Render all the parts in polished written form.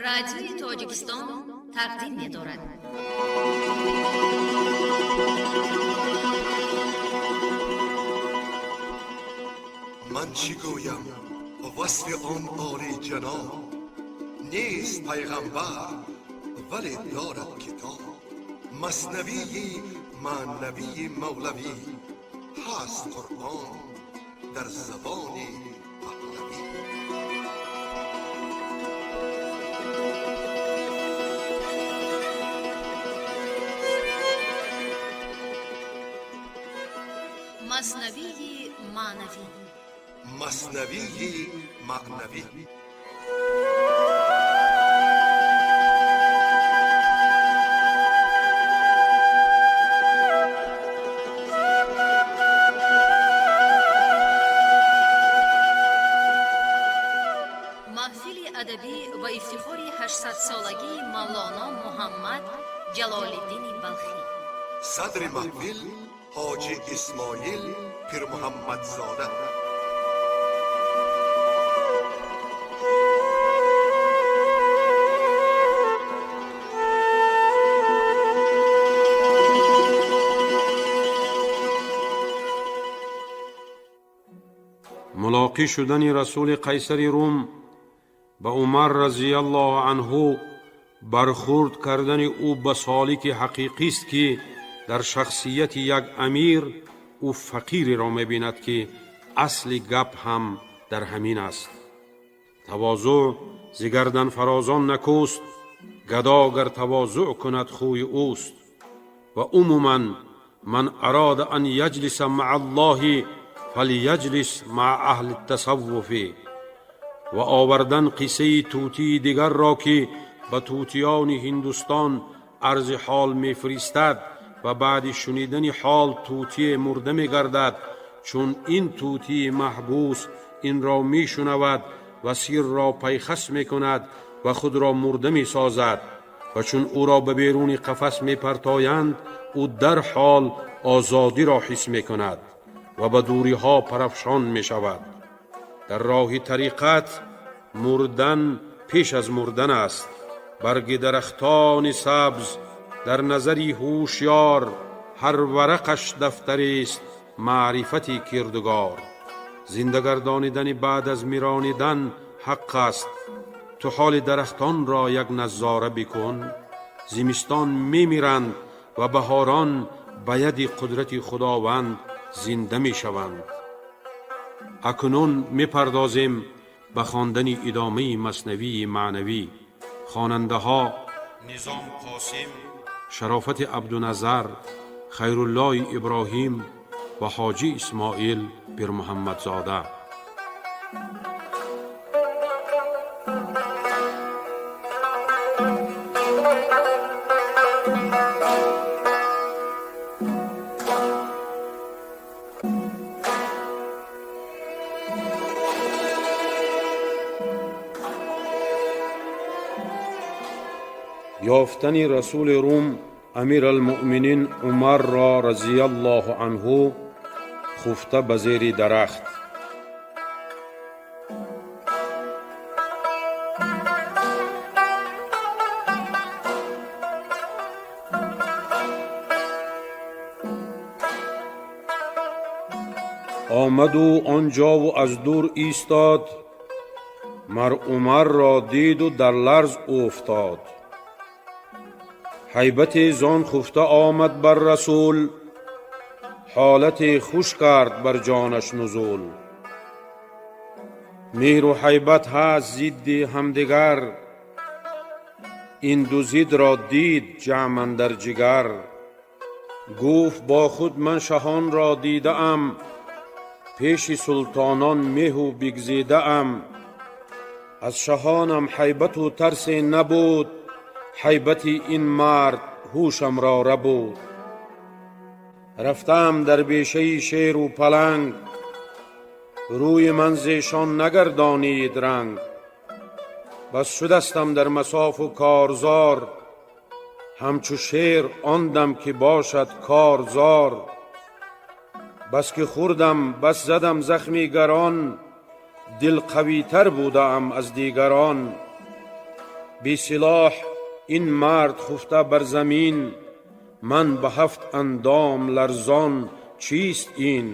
Радиои Тоҷикистон тақдим медорад. Ман чӣ гӯям васфи он олиҷаноб? Нест пайғамбар, вале дорад китоб. Маснавии маънавии мавлавӣ ҳаст, Қуръон дар забони паҳлавӣ. Маснавии маънавӣ. Маснавии маънавӣ. Маҳфили адабӣ ва ифтихори 800-солагии Мавлоно Муҳаммад Ҷалолиддини Балхӣ. Садри маҳфил Ҳоҷи Исмоил Пирмуҳаммадзода. Мулоқӣ шудани расули қайсари Рум ба Умар разияллоҳу анҳу, бархурд кардани ӯ ба солики ҳақиқист, ки дар шахсияти як амир ӯ фақиреро мебинад, ки асли гап ҳам дар ҳамин аст. Тавозӯъ зи гарданфарозон накӯст, гадо гар тавозӯъ кунад, хӯи ӯст. Ва умуман, ман арода ан яҷлиса маа Аллоҳи фаляҷлис маа аҳли тасаввуфи. Ва овардан қиссаи тӯтии дигарро, ки ба тӯтиёни Ҳиндустон арзи ҳол мефиристад ва баъди шунидани ҳол тӯтие мурда мегардад. Чун ин тӯтии маҳбус инро мешунавад ва сирро пайхас мекунад ва худро мурда месозад, ва чун ӯро ба беруни қафас мепартоянд, ӯ дарҳол озодиро ҳис мекунад ва ба дуриҳо парафшон мешавад. Дар роҳи тариқат мурдан пеш аз мурдан аст. Барги дарахтони сабз дар назари ҳушёр, ҳар варақаш дафтарест маърифати кирдугор. Зинда гардонидани баъд аз миронидан ҳақ аст. Ту ҳоли дарахтонро як назора бикун: зимистон мемиранд ва баҳорон ба яди қудрати Худованд зинда мешаванд. Акнун мепардозем ба хондани идомаи Маснавии маънавӣ. Хонандаҳо: Низом Қосим, Шарофати Абдуназар, Хайруллои Иброҳим ва Ҳоҷӣ Исмоил Пирмуҳаммадзода. Ёфтани расули Рум Амиралмуъминин Умарро разияллоҳу анҳу хуфта ба зери дарахт. Омаду он ҷову аз дур истод, мар Умарро диду дар ларз уфтод. Ҳайбате зон хуфта омад бар расул, ҳолате хуш кард бар ҷонаш нузул. Меҳру ҳайбат ҳаст зидди ҳамдигар, ин ду зидро дид ҷамъ андар ҷигар. Гуфт бо худ: ман шаҳонро дидаам, пеши султонон меҳу бигзидаам. Аз шаҳонам ҳайбату тарсе набуд, ҳайбати ин мард ҳушамро рабуд. Рафтаам дар бешаи шеру паланг, рӯи ман зешон нагардонид ранг. Бас шудастам дар масофу корзор, ҳамчу шер он дам ки бошад корзор. Бас ки хӯрдам, бас задам захми гарон, дил қавитар будаам аз дигарон. Бесилоҳ ин мард хуфта бар замин, ман ба ҳафт андом ларзон, чист ин?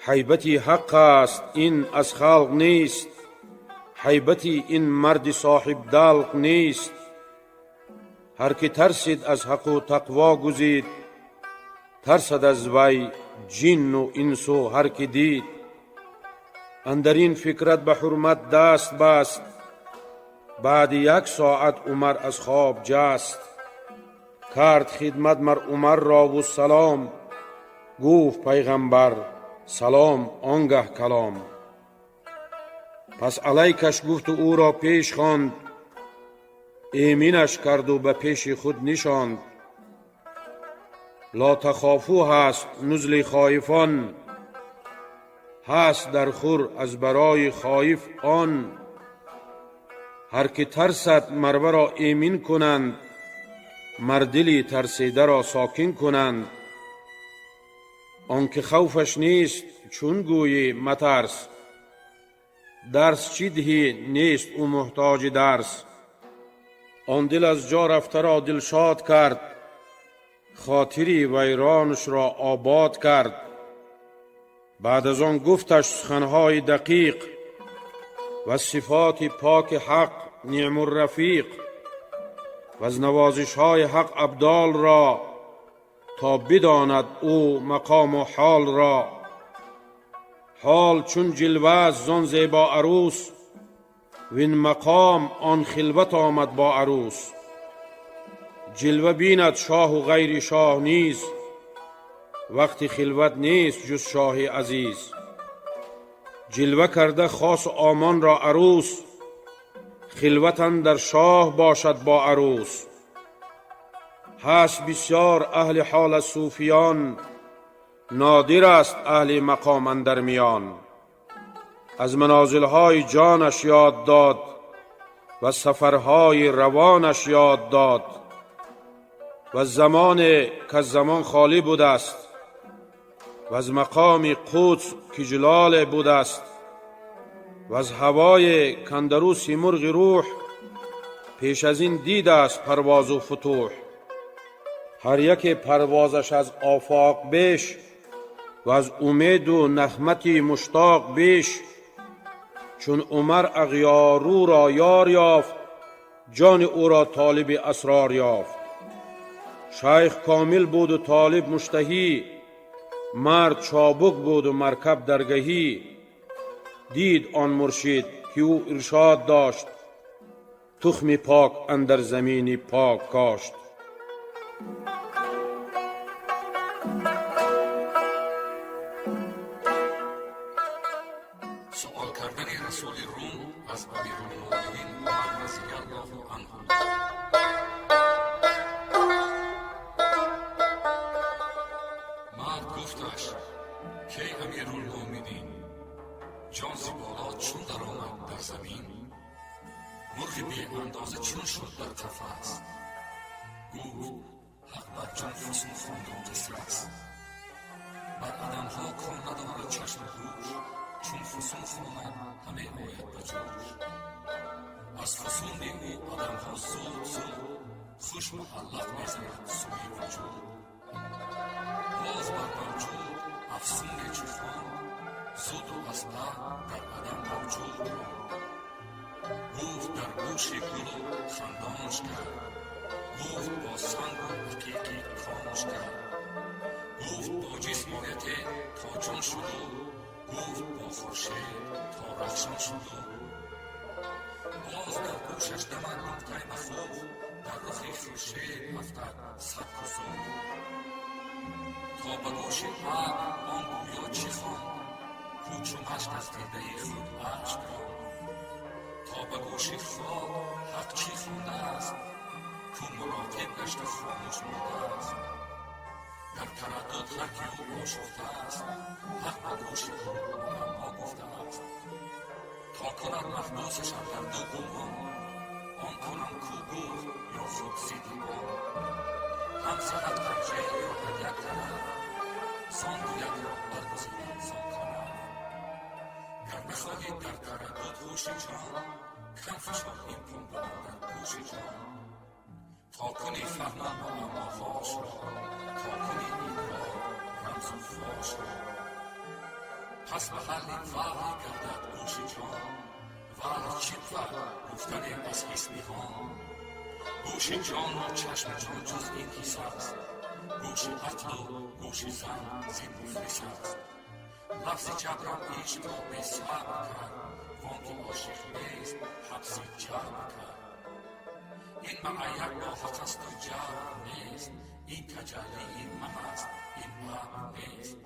Ҳайбати ҳақ аст ин, аз халқ нест, ҳайбати ин марди соҳибдалқ нест. Ҳар ки тарсид аз ҳақу тақво гузид, тарсад аз вай ҷинну инсу ҳар ки дид. Андар ин фикрат ба ҳурмат даст баст, баъди як соат Умар аз хоб ҷаст. Кард хидмат мар Умарро ву салом, гуфт пайғамбар салом он гаҳ калом. Пас алайкаш гуфту ӯро пеш хонд, эминаш карду ба пеши худ нишонд. Ло тахофу ҳаст нузли хоифон, ҳаст дар хур аз барои хоиф он. Ҳар ки тарсад марваро эмин кунанд, мар дили тарсидаро сокин кунанд. Он ки хавфаш нест чун гӯӣ матарс, дарс чӣ диҳӣ нест ӯ муҳтоҷи дарс. Он дил аз ҷо рафтаро дилшод кард, хотири вайронашро обод кард. Баъд аз он гуфташ суханҳои дақиқ ва сифоти поки ҳақ неъмуррафиқ ва аз навозишҳои ҳақ абдолро, то бидонад ӯ мақому ҳолро. Ҳол чун ҷилва аст зон зебо арӯс, вин мақом он хилват омад бо арӯс. Ҷилва бинад шоҳу ғайри шоҳ низ, вақти хилват нест ҷуз шоҳи азиз. Ҷилва карда хосу омонро арӯс, хилват андар шоҳ бошад бо арӯс. Ҳаст бисёр аҳли ҳол аз сӯфиён, нодир аст аҳли мақом андар миён. Аз манозилҳои ҷонаш ёд дод ва сафарҳои равонаш ёд дод ва замоне ки аз замон холӣ будааст ва аз мақоми қудс ки ҷилоле будааст ва аз ҳавое кандару симурғи рӯҳ пеш аз ин дидааст парвозу футӯҳ. Ҳар яке парвозаш аз офоқ беш ва аз умеду нахмати муштоқ беш. Чун Умар ағёрӯро ёр ёфт, ҷони ӯро толиби асрор ёфт. Шайх комил буду толиб муштаҳӣ, мард чобук буду маркаб даргаҳӣ. Дид он муршид ки ӯ иршод дошт, тухми пок андар замини пок кошт. Суол кардани расули Рум аз Амирулмуъминин Умар разияллоҳу анҳу. Мард гуфташ: кей Амирулмуъминин, ҷон зи боло чун даромад дар замин, мурғи беандоза чун шуд дар қафас? Гуфт: ҳақ бар ҷон фусун хонду қисрас. Бар адамҳо кон надорад чашму гӯш, чун фусун хонад ҳаме ояд ба ҷӯш. Аз фусуни ӯ адамҳо зуд зуд хуш муаллақ мезанад сӯи вуҷуд. Боз бар мавҷуд афсуне чӣ хонд, зуду аз баҳр дар адам мавҷуд монд. Гуфт дар гӯши гулу хандонш кард, гуфт бо сангу ақиқи конш кард, гуфт бо ҷисм ояте то ҷон шуду, гуфт бо хуршед то рахшон шуду. Боз дар гӯшаш дамад нуқтаи махуф, дар рухи хуршед афтад сад кусуф. То ба гӯши абр он гӯё чӣ хонд, ку чу машк аз дидаи худ ашк ронд. То ба гӯши хок ҳақ чӣ хондааст, ку муроқиб гашта хомӯш мондааст. Дар тараддуд ҳар ки ӯ ошуфтааст, ҳақ ба гӯши ӯ муаммо гуфтааст. То кунад маҳбусаш андар ду гумон, он кунам ку гуфт ё худ зидди он. Ҳам зи ҳақ тарҷеҳ ёбад як тараф, зон гӯяд ро баргузинад зон канаф. Гар нахоҳӣ дар тараддуд ҳуши ҷон, кам фишор ин пунба андар Бифаҳмам муаммоҳош ро, то кунӣ иқрор рамзу фош ро. Пас маҳалли ваҳй гардад гӯши ҷон, ваҳй чӣ буд гуфтане аз ҳис ниҳон. Гӯши ҷону чашми ҷон ҷуз ин ҳис аст, гӯши ақлу гӯши зан зин муфлис аст. Лафзи ҷабрам ишқро бесабр кард, вон ки ошиқ нест ҳабси ҷабр кард. Ин маъият бо ҳақ асту ҷабр нест, ин таҷаллии маҳ аст, ин амр нест.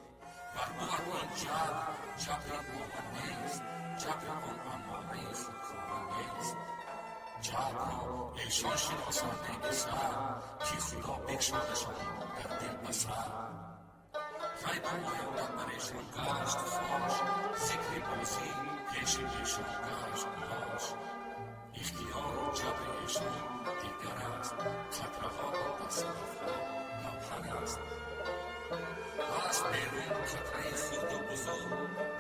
Вар бувад ин ҷабр, ҷабри мома нест, ҷабри он аммораи худкома нест. Ҷабрро эшон шиносанд, эй писар, ки Худо бикшодашон дар дил басар. Ғайбу оянда бар эшон гашт фош, зикри бозӣ пеши эшон гашт бош. Ихтиёру ҷабри эшон дигар аст, қатраҳо дар садафҳо гавҳар аст. Ҳаст берун қатраи хурду бузург,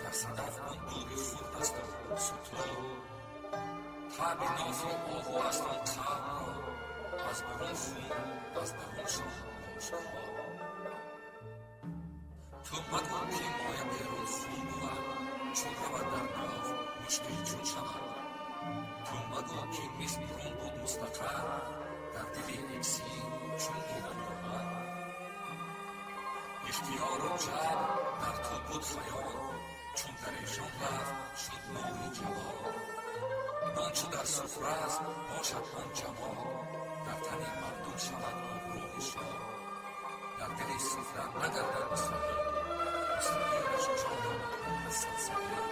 дар садаф он дури хурд асту сутур. Таъби нофи оҳу аст он қабрро, аз бурун хун, аз даруншон мушкҳо. Ту магӯ ки моя берун хун бувад, чун равад дар ноф мушкил чун шавад. Ту магӯ ки мис бурун буд мустақар, дар дили иксир чун гирад гавҳар. Ихтиёру ҷабр дар ту буд хаёл, чун дар эшон рафт шуд нури ҷалол. Нон чу дар суфра аст бошад он ҷамол, дар тани мардум шавад обрӯи шоҳ. Дар дили суфра нагардад мустаҳил, мустаҳилаш ҷон дорад аз сад сабил.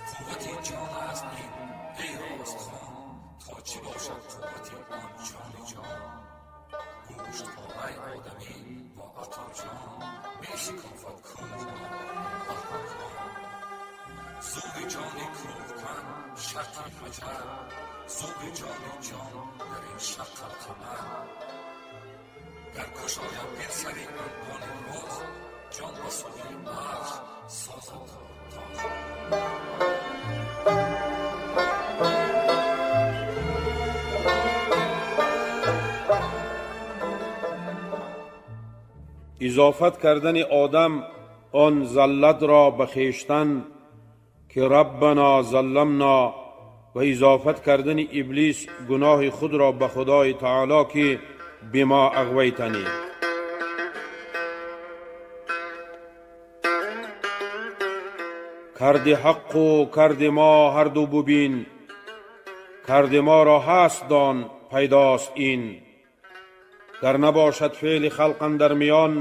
Қуввати ҷон аст ин, эй ростхон, то чӣ бошад қуввати он ҷони ҷон. Гӯштпораи одамӣ бо ақлу ҷон мешикофад кӯҳро бо баҳру кон. Зури ҷони кӯҳкан шаққи ҳаҷар, зури ҷони ҷон дар ин шаққал қамар. Гар кушояд дил сари анбони рух, ҷон ба сӯи арш созад тохт. Изофат кардани одам он заллатро ба хештан, ки раббано залламно, ва изофат кардани иблис гуноҳи худро ба Худои таоло, ки бима ағвайтанӣ. Карди ҳаққу карди мо ҳарду бубин, карди моро ҳаст дон пайдост ин. Гар набошад феъли халқ андар миён,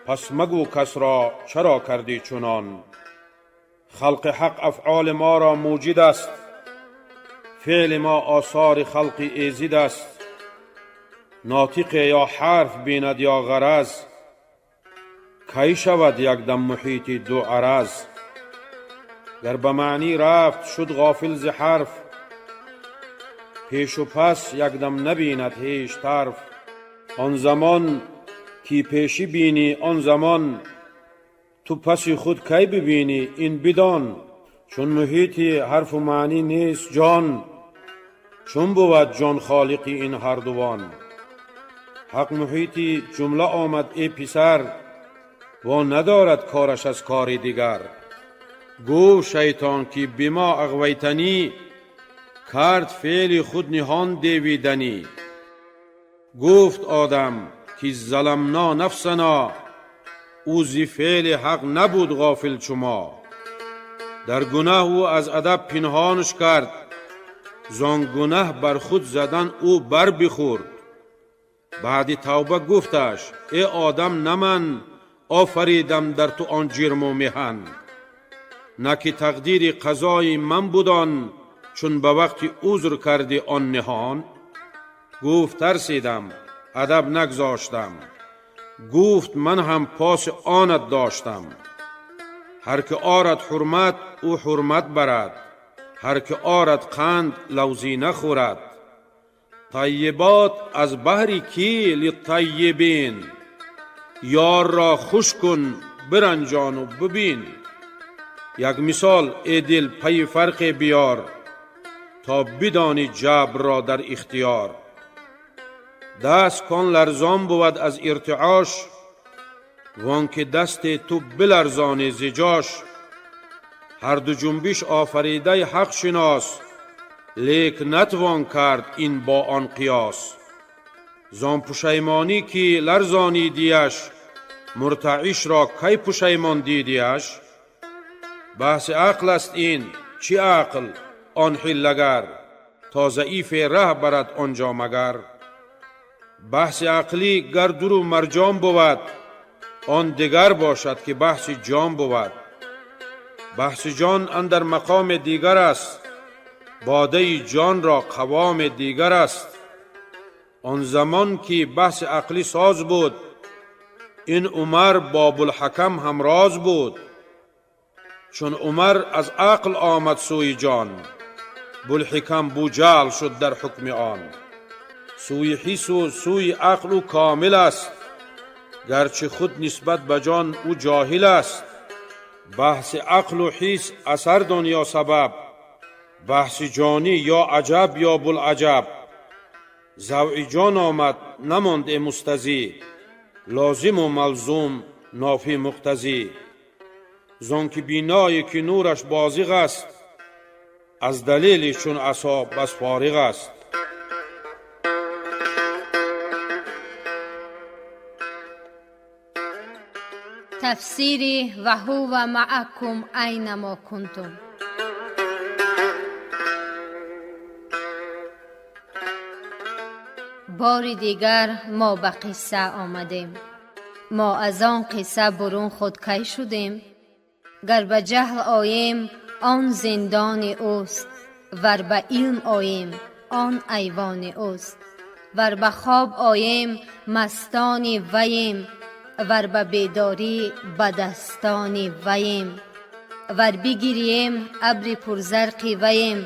пас магӯ касро чаро кардӣ чунон. Халқи ҳақ афъоли моро муҷид аст, феъли мо осори халқи эзид аст. Нотиқе ё ҳарф бинад ё ғараз, кай шавад якдам муҳити ду араз. Гар ба маънӣ рафт шуд ғофил зи ҳарф, пешу пас якдам набинад ҳеҷ тарф. Он замон ки пешӣ бинӣ он замон, ту паси худ кай бибинӣ ин бидон. Чун муҳити ҳарфу маънӣ нест ҷон, чун бувад ҷон холиқи ин ҳардувон. Ҳақ муҳити ҷумла омад эй писар, во надорад кораш аз кори дигар. Гуфт шайтон ки бима ағвайтанӣ, кард феъли худ ниҳон девиданӣ. Гуфт одам ки заламно нафсано, ӯ зи феъли ҳақ набуд ғофил чумо. Дар гунаҳ ӯ аз адаб пинҳонаш кард, зон гунаҳ бар худ задан ӯ бар бихӯрд. Баъди тавба гуфташ: э одам, на ман офаридам дар ту он ҷирму меҳан, на ки тақдири қазои ман буд он, чун ба вақти узр кардӣ он ниҳон. Гуфт: тарсидам, адаб нагзоштам. Гуфт: ман ҳам поси онат доштам. Ҳар ки орад ҳурмат, ӯ ҳурмат барад, ҳар ки орад қанд, лавзӣ нахӯрад. Таййибот аз баҳри кӣ литтаййибин, ёрро хуш кун, биранҷону бибин. Як мисол, э дил, пайи фарқе биёр, то бидонӣ ҷабрро дар ихтиёр. Даст кон ларзон бувад аз иртиош, вон ки дасти ту биларзони зи ҷош. Ҳар ду ҷунбиш офаридаи ҳақ шинос, лек натвон кард ин бо он қиёс. Зон пушаймонӣ ки ларзонидиаш, муртаишро кай пушаймон дидиаш? Баҳси ақл аст ин, чӣ ақл он ҳиллагар, то заифе раҳ барад он ҷо магар. Баҳси ақлӣ гар дуру марҷон бувад, он дигар бошад ки баҳси ҷон бувад. Баҳси ҷон андар мақоми дигар аст, бодаи ҷонро қавоми дигар аст. Он замон ки баҳси ақлӣ соз буд, ин Умар бо Булҳакам ҳамроз буд. Чун Умар аз ақл омад сӯи ҷон, Булҳикам Буҷаҳл шуд дар ҳукми он. Сӯи ҳису сӯи ақл ӯ комил аст, гарчи худ нисбат ба ҷон ӯ ҷоҳил аст. Баҳси ақлу ҳис асар дон ё сабаб, баҳси ҷонӣ ё аҷаб ё булаҷаб. Завъи ҷон омад намонд э мустазӣ, лозиму малзум нофӣ муқтазӣ. Зон ки биное ки нураш бозиғ аст, аз далеле чун асо бас фориғ аст. Тафсири ваҳува маакум айнамо кунтум. Бори дигар мо ба қисса омадем. Мо аз он қисса бурун худ кай шудем? Гар ба ҷаҳл оем, он зиндони ӯст, вар ба илм оем, он айвони ӯст. Вар ба хоб оем, мастони ваем, вар ба бедорӣ ба дастони ваем. Вар бигирьем, абри пурзарқи ваем,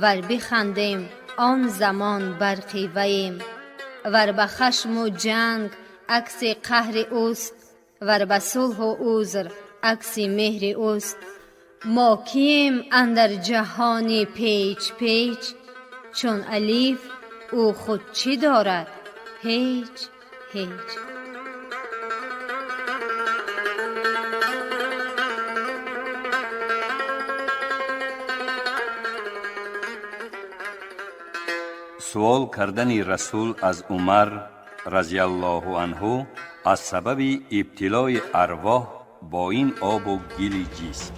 вар бихандем, он замон барқи ваем. Вар ба хашму ҷанг акси қаҳри ӯст, вар ба сулҳу узр акси меҳри ӯст. Мо кием андар ҷаҳони печ печ, чун алиф ӯ худ чӣ дорад? Ҳеҷ ҳеҷ. Суол кардани Расул аз Умар разиаллоҳу анҳу аз сабаби ибтилои арвоҳ бо ин обу гили ҷисм.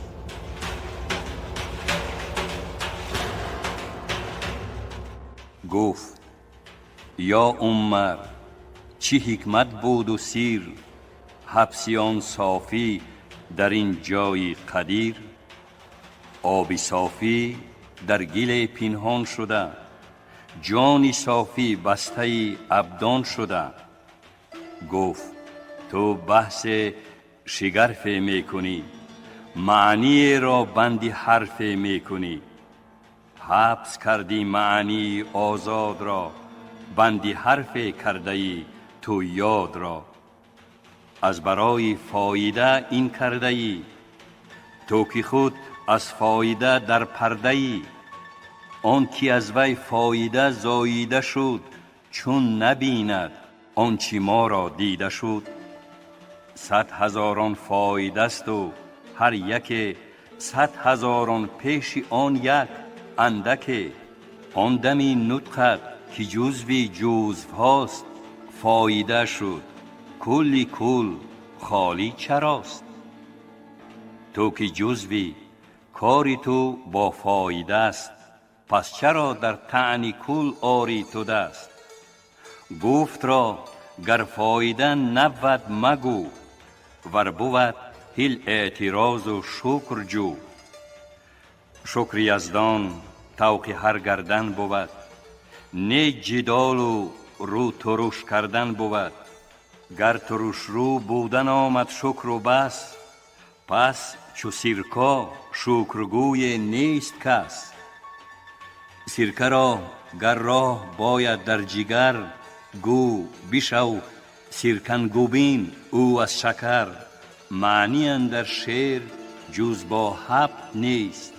Гуфт: ё Умар, чӣ ҳикмат буду сир, ҳабси он софӣ дар ин ҷои қадир? Оби софӣ дар гиле пинҳон шуда, ҷони софӣ бастаи абдон шуда. Гуфт: ту баҳси шигарфе мекунӣ, маъниеро банди ҳарфе мекунӣ. Ҳабс кардӣ маънии озодро, банди ҳарфе кардаӣ ту ёдро. Аз барои фоида ин кардаӣ, ту ки худ аз фоида дар пардаӣ. Он ки аз вай фоида зоида шуд, чун набинад он чи моро дида шуд. 100 ҳазорон фоидасту ҳар яке, 100 ҳазорон пеши он як андаке. Он дами нутқат ки ҷузви ҷузвҳост, фоида шуд, кулли кул холӣ чарост? Ту ки ҷузви кори ту бо фоидаст, пас чаро дар таъни кул ори ту даст? Гуфтро гар фоида набвад магӯ, вар бувад ҳил эътирозу шукр ҷӯ. Шукри Яздон тавқи ҳар гардан бувад, не ҷидолу рӯ туруш кардан бувад. Гар турушрӯ будан омад шукру бас, пас чу сирко шукргӯе нест кас. Сиркаро гар роҳ бояд дар ҷигар, гӯ бишав сиркангубин ӯ аз шакар. Маъни андар шеър ҷуз бо ҳабт нест,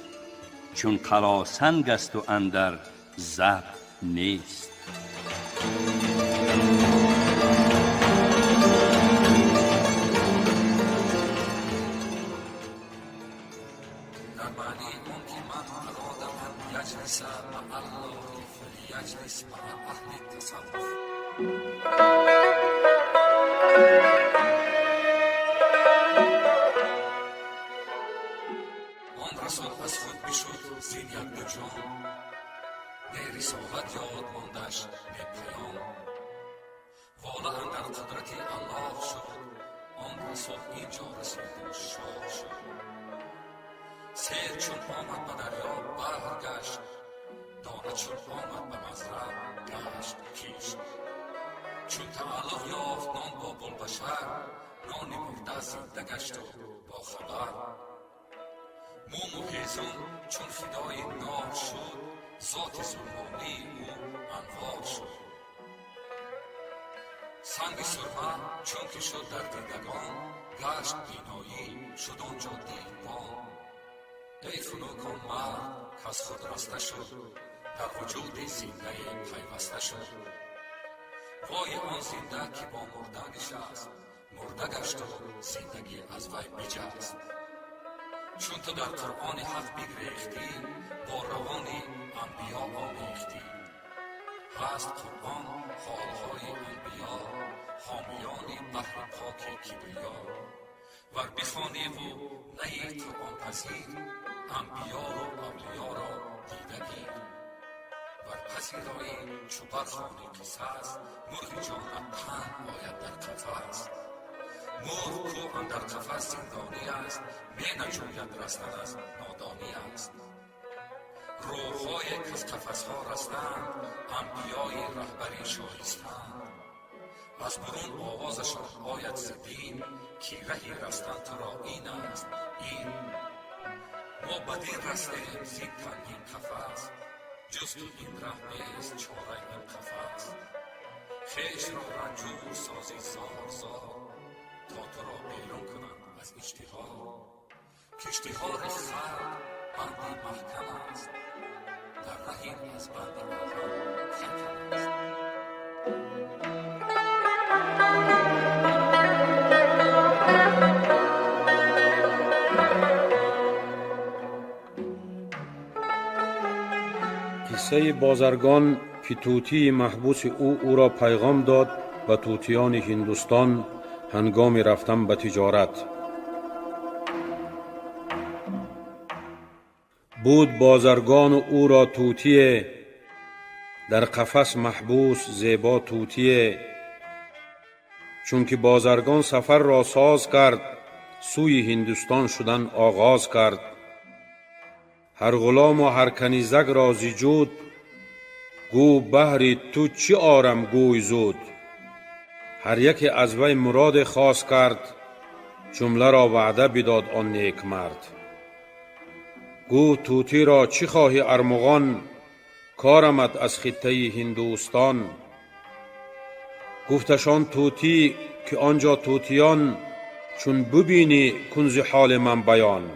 чун қалосанг асту андар забт нест. الله فليجلس مع أهل التصوف. آن رسول از خود بشد زین یک دو جان، نه رسالت یاد ماندش نه پیام. والا اندر قدرت الله شد، آن رسول اینجا رسید و شاه شد. سیل چون آمد به دریا بحر گشت، دانه چون آمد به مزرع گشت کشت. چون تعلق یافت نان با بوالبشر، نان مرده زنده گشت و با خبر. موم و هیزم چون فدای نار شد، ذات ظلمانی او انوار شد. سنگ سرمه چون که شد در دیدگان، گشت بینایی شد آنجا دیدبان. ای خنک آن مرد کز خود رسته شد، در وجود زنده پیوسته شد. وای آن زنده که با مرده نشست، مرده گشت و زندگی از وی بجست. چون تو در قرآن حق بگریختی، با روان انبیا آمیختی. هست قرآن حالهای انبیا، حامیان بحر پاک کبریا. ور بخوانی و نهی قرآن پذیر، انبیا و اولیا را دیده گیر. ور پذیرایی چو برخوانی قصص، مرغ جانت پند آید در قفس. مرغ کو اندر قفس زندانی است، می نجوید رستن از نادانی است. روح‌های کز قفس‌ها رستند، انبیای رهبری شایستند. از برون آوازشان آید ز دین، که رهی رستن تو را این است این. ما بدین رستیم زین تنگین قفس، جز که این ره نیست چاره این قفس. خویش را رنجور سازی زار زار، تا تو را بیرون کنند از اشتهار. که اشتهار خلق بندی محکم است، در ره این از بند آهن خرکم است. قصه بازرگان که طوطی محبوس او او را پیغام داد به طوطیان هندوستان هنگام رفتن به تجارت. بود بازرگان و او را طوطی، در قفس محبوس زیبا طوطی. چون که بازرگان سفر را ساز کرد، سوی هندوستان شدن آغاز کرد. هر غلام و هر کنیزک را ز جود، گو بهر تو چی آرم گوی زود. هر یکی از وی مراد خاص کرد، جمله را وعده بداد آن نیک مرد. گو طوطی را چی خواهی ارمغان، کارمت از خطه هندوستان. گفتشان طوطی که آنجا طوطیان، چون ببینی کن ز حال من بیان.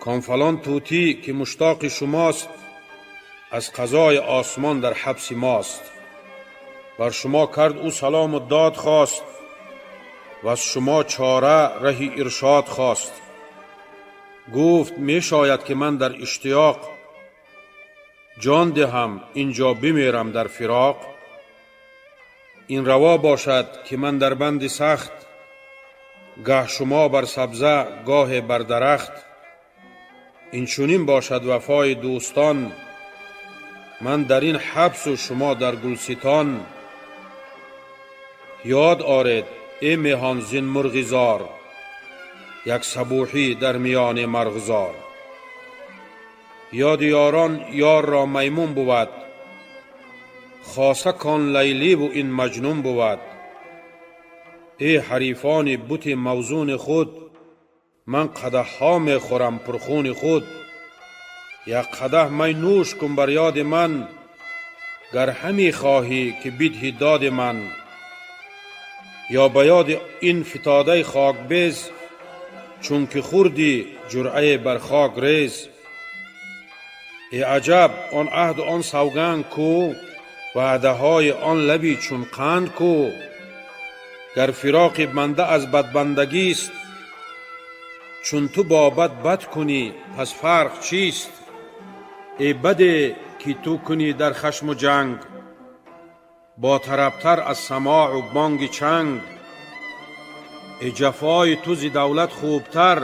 کان فلان طوطی که مشتاق شماست، از قضای آسمان در حبس ماست. بر شما کرد او سلام و داد خواست، و از شما چاره رهی ارشاد خواست. گفت می شاید که من در اشتیاق، جان دهم اینجا بمیرم در فراق. این روا باشد که من در بند سخت، گه شما بر سبزه گاه بر درخت. این چنین باشد وفای دوستان، من در این حبس و شما در گلستان. یاد آرد ای میهان زین مرغ زار، یک صبوحی در میان مرغزار. یاد یاران یار را میمون بود، خاصه کان لیلی و این مجنون بود. ای حریفان بت موزون خود، من قدح ها می خورم پرخون خود. یک قدح می نوش کن بر یاد من، گر همی خواهی که بدهی داد من. یا به یاد این فتاده خاک بیز، چون که خوردی جرعه بر خاک ریز. ای عجب آن عهد و آن سوگند کو، وعده های آن لبی چون قند کو. گر فراق بنده از بدبندگی است، چون تو با بد بد کنی پس فرق چیست؟ ای بده ки ту кунӣ дар хашму ҷанг, ботарабтар аз самоъу бонги чанг. Э ҷафои ту зи давлат хубтар,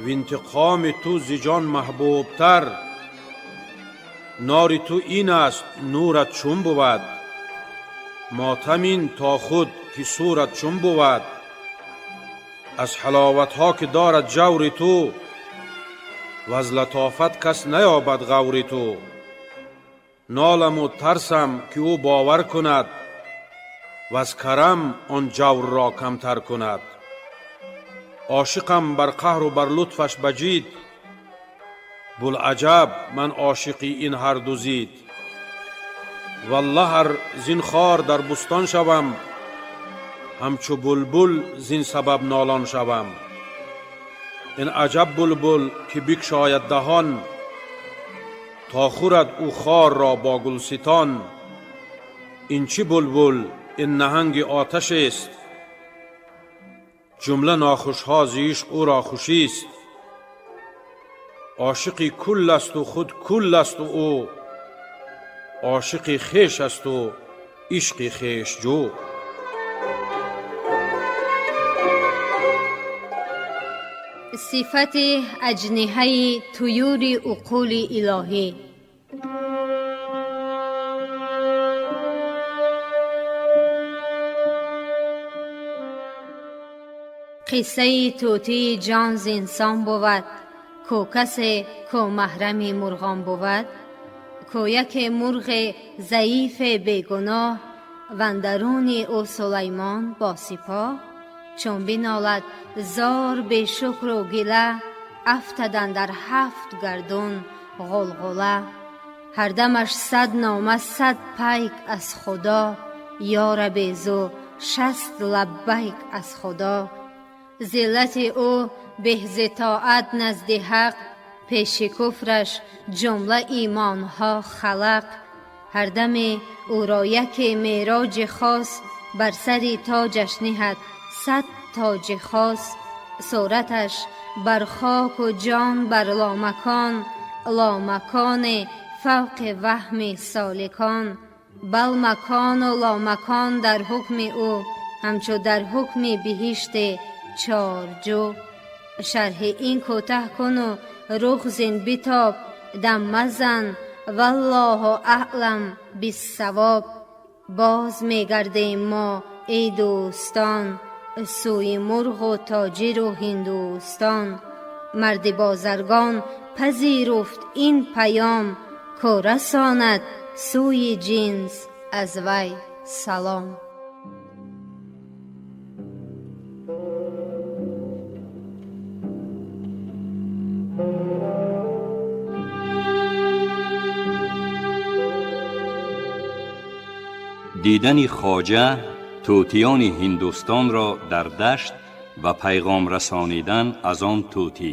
в интиқоми ту зи ҷон маҳбубтар. Нори ту ин аст, нурат чун бувад, мотамин то худ ки сурат чун бувад. Аз ҳаловатҳо ки дорад ҷаври ту, ваз латофат кас наёбад ғаври ту. Ноламу тарсам ки ӯ бовар кунад, ваз карам он ҷаврро камтар кунад. Ошиқам бар қаҳру бар лутфаш баҷид, булаҷаб ман ошиқи ин ҳарду зид. Валлаҳ ар зин хор дар бустон шавам, ҳамчу булбул зин сабаб нолон шавам. Ин аҷаб булбул ки бикшояд даҳон, то хӯрад ӯ хорро бо гулситон. Ин чӣ булбул, ин наҳанги оташест, ҷумла нохушҳо зи ишқ ӯро хушист. Ошиқи кулл асту худ кулл асту ӯ, ошиқи хеш асту ишқи хешҷӯ. Сифати аҷниҳаи туюри уқули илоҳӣ. Қиссаи тӯтии ҷон зинсон бувад, ку касе ку маҳрами мурғон бувад, ку яке мурғи заифе бегуноҳ, вандаруни ӯ Сулаймон бо сипоҳ. Чун бинолад зор бешукру гила, афтадан дар ҳафт гардун ғулғула. Ҳардамаш 100 нома, 100 пайк аз Худо, ё рабезу 60 лаббайк аз Худо. Зиллати ӯ беҳзи тоат назди ҳақ, пеши куфраш ҷумла имонҳо халақ. Ҳардаме ӯро яке мероҷи хос, бар сари тоҷаш ниҳад 100 тоҷи хос. Сураташ бар хоку ҷон бар ломакон, ломаконе фавқи ваҳми соликон. Бал макону ломакон дар ҳукми ӯ, ҳамчу дар ҳукми биҳишти чорҷӯ. Шарҳи ин кӯтаҳ куну рух зин битоб, дам мазан валлоҳу аълам биссавоб. Боз мегардем мо эй дӯстон, сӯи мурғу тоҷиру ҳиндустон. Марди бозаргон пазируфт ин паём, ку расонад сӯи ҷинс аз вай салом. Дидани хоҷа тӯтиёни ҳиндустонро дар дашт ва пайғом расонидан аз он тӯтӣ.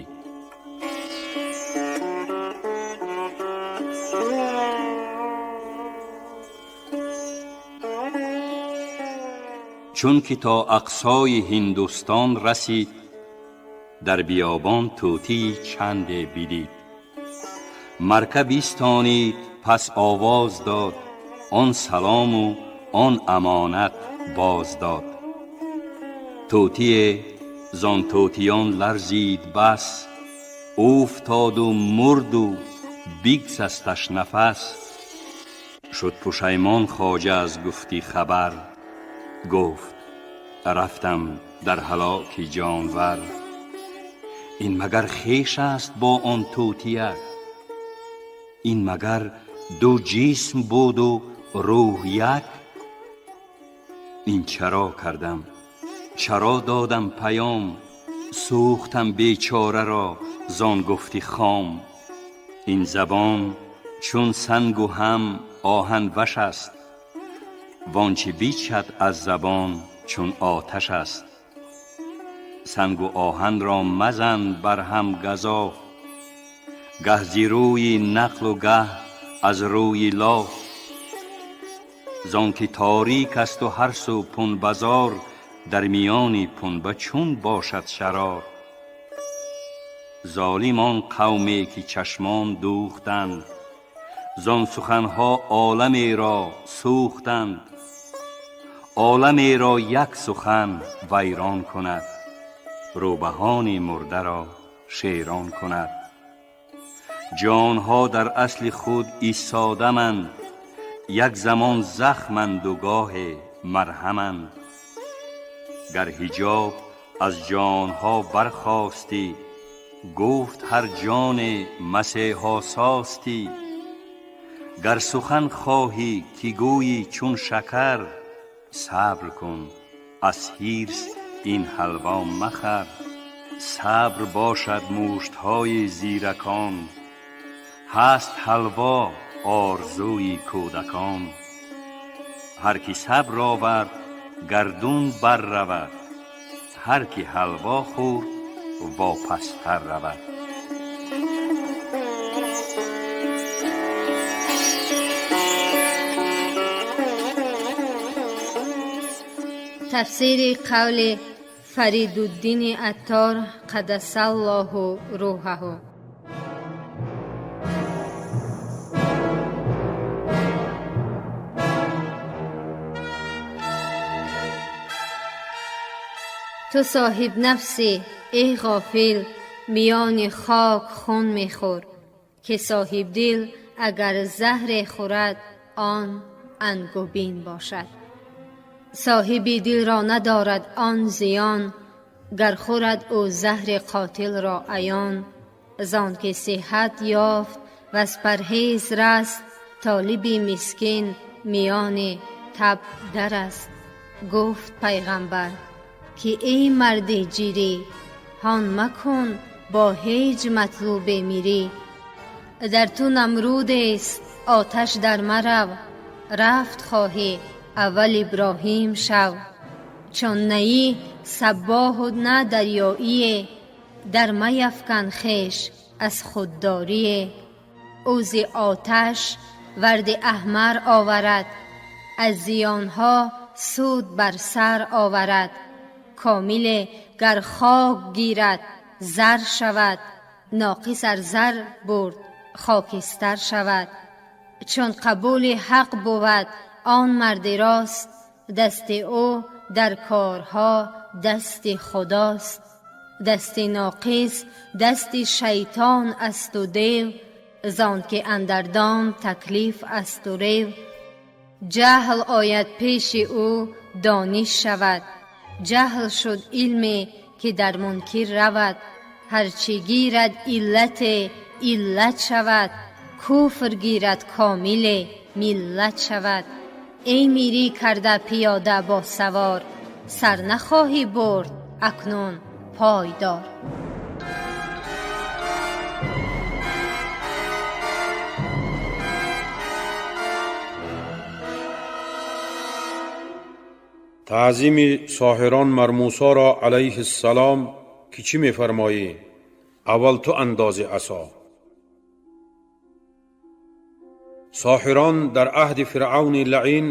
Чун ки то ақсои ҳиндустон расид, дар биёбон тӯтии чанде бидид. Маркаб истонид, пас овоз дод, он салому он амонат боз дод. Тӯтие зон тӯтиён ларзид бас, уфтоду мурду бигзасташ нафас. Шуд пушаймон хоҷа аз гуфти хабар, гуфт рафтам дар ҳалоки ҷонвар. Ин магар хеш аст бо он тӯтияк, ин магар ду ҷисм буду рӯҳ як? Ин чаро кардам, чаро додам паём, сӯхтам бечораро зон гуфти хом. Ин забон чун сангу ҳам оҳанваш аст, вончи бичад аз забон чун оташ аст. Сангу оҳанро мазан бар ҳам газоф, гаҳ зи рӯи нақлу гаҳ аз рӯи лоф. Зон ки торик асту ҳар су пунбазор, дар миёни пунба чун бошад шарор. Золим он қавме ки чашмон дӯхтанд, Зон суханҳо оламеро сӯхтанд, оламеро як сухан вайрон кунад, рӯбаҳони мурдаро шерон кунад. Ҷонҳо дар асли худ истодааманд, як замон захманд у гоҳе марҳаманд. Гар ҳиҷоб аз ҷонҳо бархостӣ, гуфт ҳар ҷоне масеҳо состӣ. Гар сухан хоҳӣ ки гӯйӣ чун шакар, сабр кун, аз ҳирс ин ҳалво махӯр. Сабр бошад муштҳои зиракон, ҳаст ҳалво орзуи кӯдакон. Ҳар ки сабр овард гардун бар равад, ҳар ки ҳалво хӯрд вопастар равад. Тафсири қавли Фаридуддини Аттор қаддасаллоҳу рӯҳаҳу. Ту соҳиб нафсӣ, эй ғофил, миёни хок хун мехӯр, ки соҳибдил агар заҳре хӯрад, он ангубин бошад. Соҳиби дилро надорад он зиён, гар хӯрад ӯ заҳри қотилро аён. Зон ки сиҳат ёфт ваз парҳез раст, толиби мискин миёни таб дар аст. Гуфт пайғамбар ки эй марди ҷирӣ, ҳон макун бо ҳеҷ матлубе мирӣ. Дар ту намрудест, оташ дар марав, рафт хоҳӣ аввал Иброҳим шав. Чун наӣ саббоҳу на дарёие, дар маяфкан хеш аз худдорие. Ӯ зи оташ варди аҳмар оварад, аз зиёнҳо суд бар сар оварад. Комиле гар хок гирад зар шавад, ноқис ар зар бурд хокистар шавад. Чун қабули ҳақ бувад он марди рост, дасти ӯ дар корҳо дасти худост. Дасти ноқис дасти шайтон асту дев, зон ки андар дом таклиф асту рев. Ҷаҳл ояд пеши ӯ дониш шавад, ҷаҳл шуд илме ки дар мункир равад. Ҳарчи гирад иллате иллат шавад, куфр гирад комиле миллат шавад. Эй мирӣ карда пиёда бо савор, сар нахоҳӣ бурд акнун пойдор. Таъзими соҳирон мар Мусоро алайҳи ссалом ки чӣ мефармоӣ? Аввал ту андози асо. Соҳирон дар аҳди Фиръавни лаъин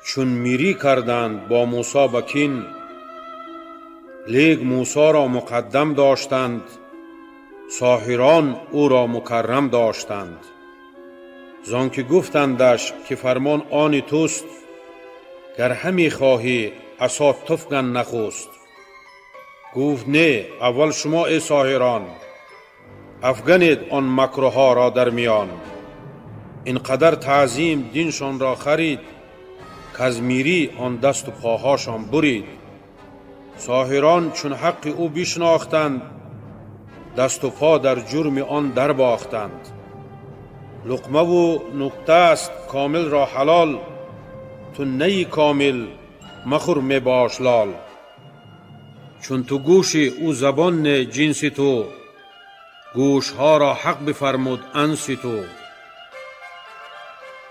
чун мирӣ карданд бо Мусо ба кин, лек Мусоро муқаддам доштанд, соҳирон ӯро мукаррам доштанд. Зон ки гуфтандаш ки фармон они туст, гар ҳаме хоҳӣ асо туфган нахуст. Гуфт не, аввал шумо эй соҳирон, афганед он макрҳоро дар миён. Ин қадар таъзим диншонро харид, каз мирӣ он дасту поҳошон бурид. Соҳирон чун ҳаққи ӯ бишнохтанд, дасту по дар ҷурми он дарбохтанд. Луқмаву нуқта аст комилро ҳалол, ту наи комил махӯр мебош лол. Чун ту гӯши ӯ забон не ҷинси ту, гӯшҳоро ҳақ бифармуд анси ту.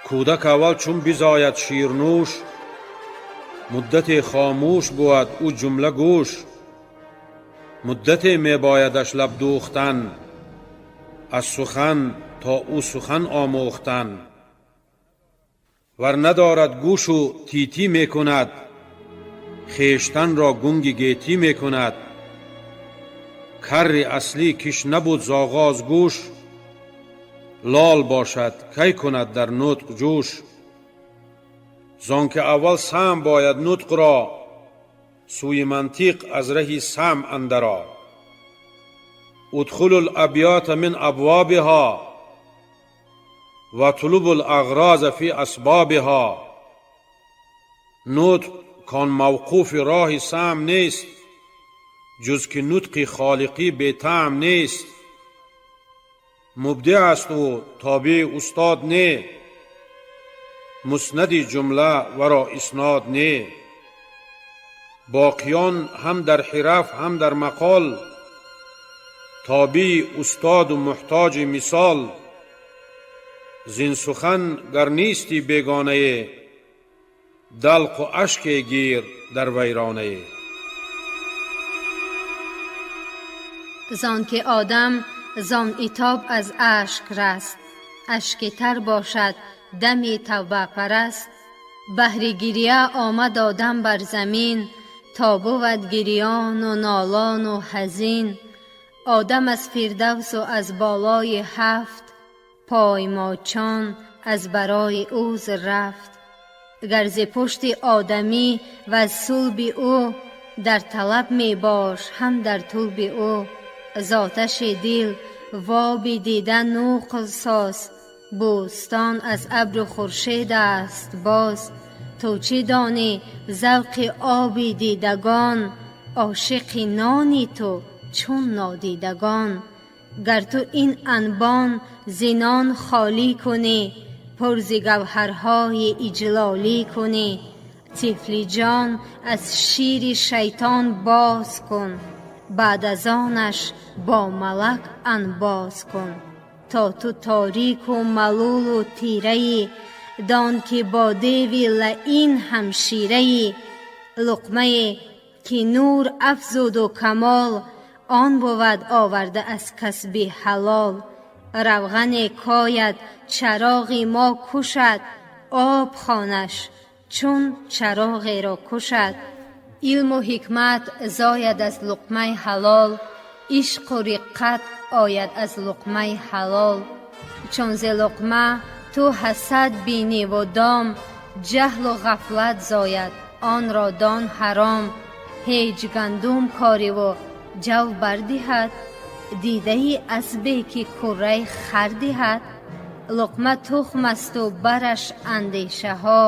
Кӯдак аввал чун бизояд ширнӯш, муддате хомӯш бувад ӯ ҷумла гӯш. Муддате мебоядаш лаб дӯхтан, аз сухан то ӯ сухан омӯхтан. Вар надорад гӯшу титӣ мекунад, хештанро гунги гетӣ мекунад. Карри аслӣ киш набуд зоғоз гӯш, Лол бошад, кай кунад дар нутқ ҷӯш? Зон ки аввал самъ бояд нутқ ро, сӯи мантиқ аз раҳи самъ андаро. Удхулу лабёта мин абвобиҳо ва тулубу лагроза фи асбобиҳо. Нутқ кон мавқуфи роҳи самъ нест, ҷуз ки нутқи холиқӣ бетаъм нест. Мубдиъ аст ӯ, тобеи устод не, муснади ҷумла варо иснод не. Боқиён ҳам дар ҳираф, ҳам дар мақол, тобеи устоду муҳтоҷи мисол. Зин сухан гар нисти бегонае, далқу ашке гир дар вайронае. Зон ки одам зон итоб аз ашк раст, ашки тар бошад дами тавбапараст. Баҳри гирия омад одам бар замин, то бувад гирёну нолону ҳазин. Одам аз фирдавсу аз болои ҳафт, поймочон аз барои узр рафт. Гар зи пушти одамӣ ваз сулби ӯ, дар талаб мебош ҳам дар тулби ӯ. Зоташи дил воби дида нуқл соз, бӯстон аз абру хуршед аст боз. Ту чӣ донӣ завқи оби дидагон, ошиқи нони ту чун нодидагон. Гар ту ин анбон зи нон холӣ кунӣ, пур зи гавҳарҳои иҷлолӣ кунӣ. Тифли ҷон аз шири шайтон боз кун, баъд аз онаш бо малак анбоз кун. То ту торику малулу тираӣ, дон ки бо деви лаин ҳамшираӣ. Луқмае ки нур афзуду камол, он бувад оварда аз касби ҳалол. Равғане кояд чароғи мо кушад, об хонаш чун чароғеро кушад. Илму ҳикмат зояд аз луқмаи ҳалол, ишқу риққат ояд аз луқмаи ҳалол. Чун зи луқма ту ҳасад биниву дом, ҷаҳлу ғафлат зояд, онро дон ҳаром. Ҳеҷ гандум кориву ҷав бардиҳад, дидаи асбе ки курраи хар диҳад. Луқма тухм асту бараш андешаҳо,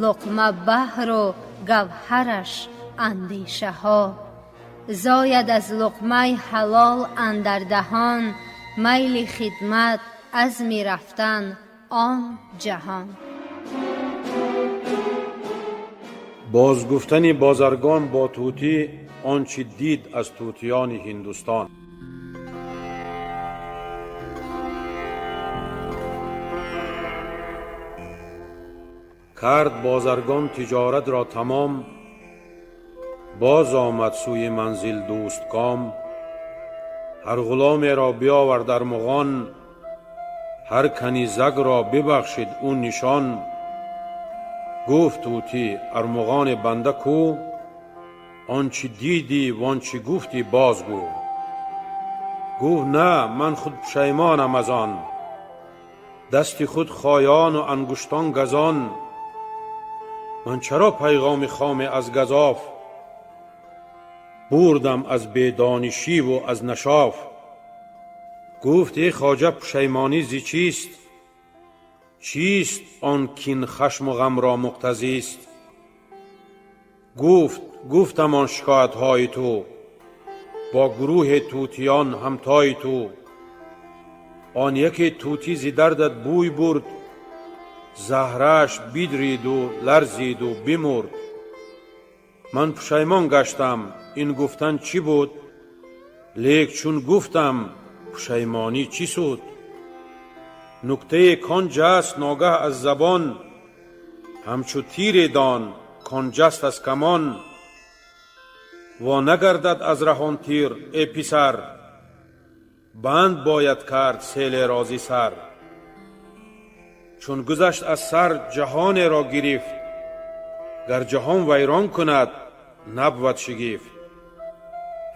луқма баҳру гавҳараш андешаҳо. Зояд аз луқмаи ҳалол андар даҳон, майли хидмат, азми рафтан он ҷаҳон. Бозгуфтани бозаргон бо тӯтӣ он чӣ дид аз тӯтиёни Ҳиндустон. Кард бозаргон тиҷорат ро тамом, боз омад сӯи манзил дӯстком. Ҳар ғуломеро биёвард армуғон, ҳар канизак ро бибахшид ӯ нишон. Гуфт тӯтӣ: армуғони банда ку? Он чӣ дидӣ вон чӣ гуфтӣ бозгӯ. Гуфт: на, ман худ пушаймонам аз он, дасти худ хоёну ангуштон газон. Ман чаро пайғоми хоме аз газоф бурдам аз бедонишиву аз нашоф? Гуфт: эй хоҷа, пушаймонӣ зи чист? Чист он кин хашму ғамро муқтазист? Гуфт: гуфтам он шикоятҳои ту бо гурӯҳи тӯтиён ҳамтои ту. Он яке тӯтӣ зи дардат бӯй бурд, заҳраш бидриду ларзиду бимурд. Ман пушаймон гаштам, ин гуфтан чӣ буд? Лек чун гуфтам, пушаймонӣ чӣ суд? Нуктае кон ҷаст ногаҳ аз забон, ҳамчу тире дон кон ҷаст аз камон. Во нагардад аз раҳон тир, э писар, банд бояд кард селеро зи сар. Чун гузашт аз сар, ҷаҳонеро гирифт, гар ҷаҳон вайрон кунад, набвад шигифт.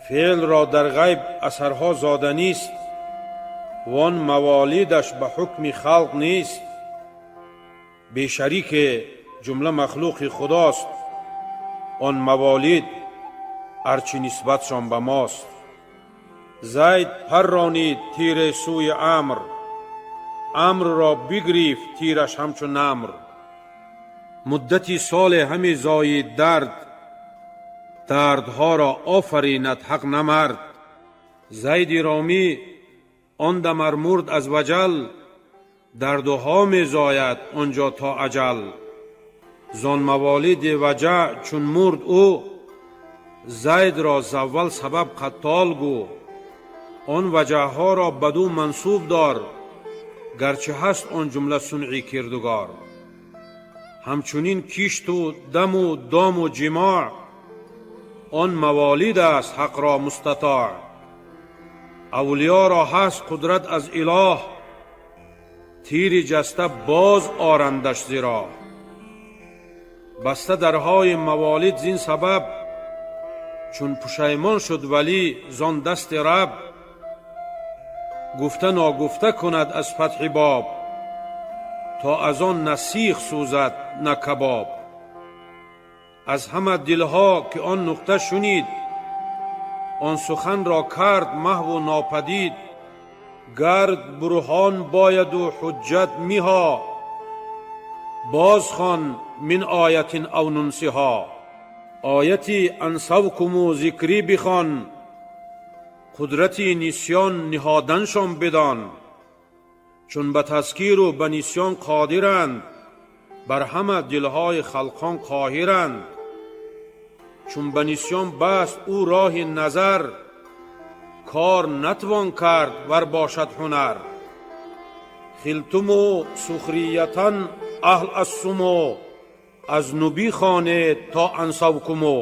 Феълро дар ғайб асарҳо зоданист, Вон маволидаш ба ҳукми халқ нест. Бешарике ҷумла махлуқи худост. Он маволид арчи нисбатшон ба мост. Зайд парронид тире сӯи Амр, Амрро бигирифт тираш ҳамчу намр. Муддати соле ҳаме зоид дард, дардҳоро офаринад ҳақ намард. Зайди ромӣ он дамар мурд аз ваҷал, дардуҳо мезояд он ҷо то аҷал. Зон маволиди ваҷа чун мурд ӯ, Зайдро заввал сабаб қаттол гӯ. Он ваҷаҳҳоро баду мансуб дор, гарчи ҳаст он ҷумла сунъи кирдугор. Ҳамчунин кишту даму дому ҷимоъ, он маволид аст ҳақро мустатоъ. Авлиёро ҳаст қудрат аз илоҳ, тири ҷаста боз орандаш зироҳ. Баста дарҳои маволид зин сабаб, чун пушаймон шуд валӣ зон дасти раб. Гуфта ногуфта кунад аз фатҳи боб, то аз он на сих сӯзад на кабоб. Аз ҳама дилҳо ки он нуқта шунид, он суханро кард маҳву нопадид. Гард бурҳон бояду ҳуҷҷат миҳо, бозхон мин оятин ав нунсиҳо. Ояти ансавкуму зикрӣ бихон, қудрати нисён ниҳоданшон бидон. Чун ба тазкиру ба нисён қодиранд, бар ҳама дилҳои халқон қоҳиранд. Чун ба нисён баст ӯ роҳи назар, кор натвон кард вар бошад ҳунар. Хилтуму сухриятан аҳл ассуму, аз нубӣ хонед то ансавкуму.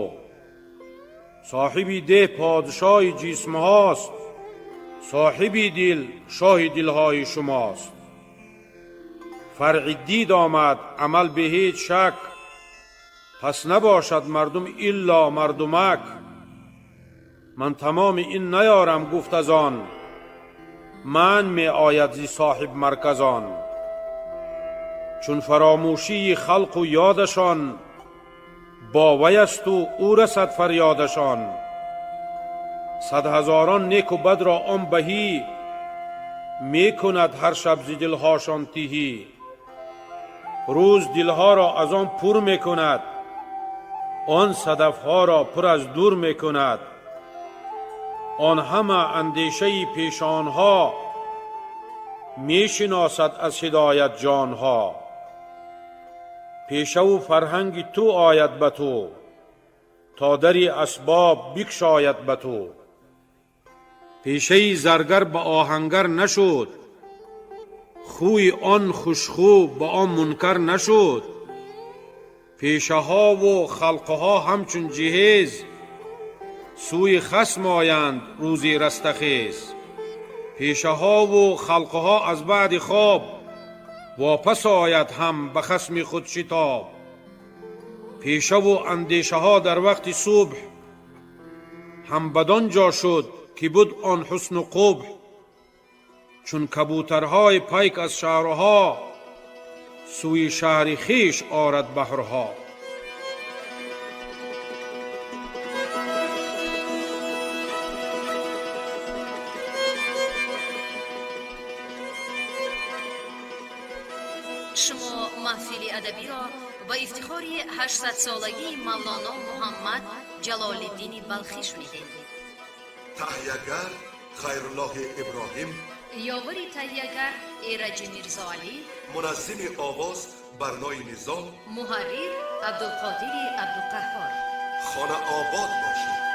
Соҳиби деҳ подшоҳи ҷисмҳост, соҳиби дил шоҳи дилҳои шумост. Фаръи дид омад амал бе ҳеҷ шак, пас набошад мардум илло мардумак. Ман тамоми ин наёрам гуфт аз он, ман меояд зи соҳиб марказон. Чун фаромӯшии халқу ёдашон, бо вайасту ӯ расад фарёдашон. Садҳазорон неку бадро он баҳӣ, мекунад ҳар шаб зи дилҳошон тиҳӣ. Рӯз дилҳоро аз он пур мекунад, он садафҳоро пур аз дур мекунад. Он ҳама андешаи пешонҳо, мешиносад аз ҳидоят ҷонҳо. Пешаву фарҳанги ту ояд ба ту, то дари асбоб бикшояд ба ту. Пешаи заргар ба оҳангар нашуд, хӯи он хушхӯ ба он мункар нашуд. Пешаҳову халқҳо ҳамчун ҷиҳез, сӯи хасм оянд рӯзи растахез. Пешаҳову халқҳо аз баъди хоб, вопас ояд ҳам ба хасми худ шитоб. Пешаву андешаҳо дар вақти субҳ, ҳам бадон ҷо шуд ки буд он ҳусну қубҳ. Чун кабӯтарҳои пайк аз шаҳрҳо, сӯи шаҳри хеш орад баҳрҳо. Шумо маҳфили адабиро ба ифтихори 800-солагии Мавлоно Муҳаммад Ҷалолиддини Балхӣ шунидед. Таҳиягар Хайруллоҳи Иброҳим, ёвари таҳиягар Эраҷи Мирзоалӣ, муназзими овоз Барнои Низом, муҳаррир Абдулқодири Абдуқаҳҳор. Хона обод бошед.